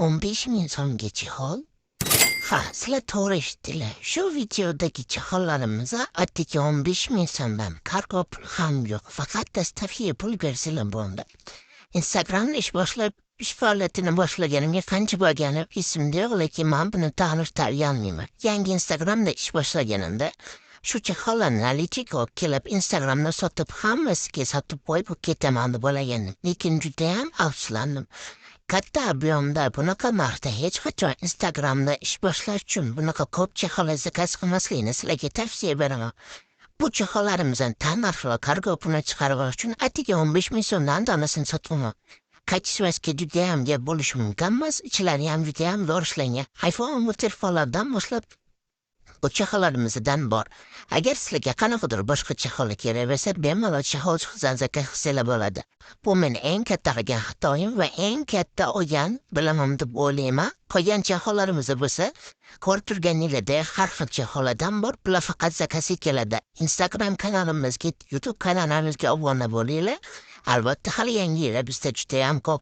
15 ming so'mga чехол. Ha, sizlar to'g'ri eshitdinglar. Shu videodagi чехол larimizga atigi 15 ming so'mdan, kargo pul ham yo'q. Faqat доставка pul bersanglar bo'ldi. Instagramda ish boshlab, ish faoliyatini boshlaganimga qancha bo'lgani esimda yo'q, lekin man buni tanib olmayman. Yangi Instagramda ish boshlaganimda shu чехол larni наличка olib kelib, Instagramda sotib, hammasiga sotib qo'yib ketaman deb o'ylagandim. Lekin judayam afsuslandim. Katta объем da bunaqa narxda hech qachon Instagramda ish boshlash uchun bunaqa ko'p чехол lar заказ qilmaslikni sizlarga tavsiya beraman. Bu чехол larimizni tannarxli kargo pulini chiqarib olish uchun atigi 15 ming so'mdan donasini sotyapman. Качество siga judayam gap bo'lishi mumkin emas, ichlari ham judayam zo'r ishlangan. iPhone bu telefonlardan boshlab bu чехол larimizdan bor. Agar sizlarga qanaqadir boshqa чехол lar kerak bo'lsa, bemalol чехол заказ qilsanglar bo'ladi. Bu meni eng katta qilgan xatoyim va eng katta olgan bilimim deb o'ylayman. Qolgan чехол larimiz bo'lsa, ko'rib turganinglardek har xil чехол lardan bor. Bular faqat заказ ga keladi. Instagram kanalimizga, YouTube kanalimizga obuna bo'linglar. Albatta, hali yangi yillar bizda judayam ko'p.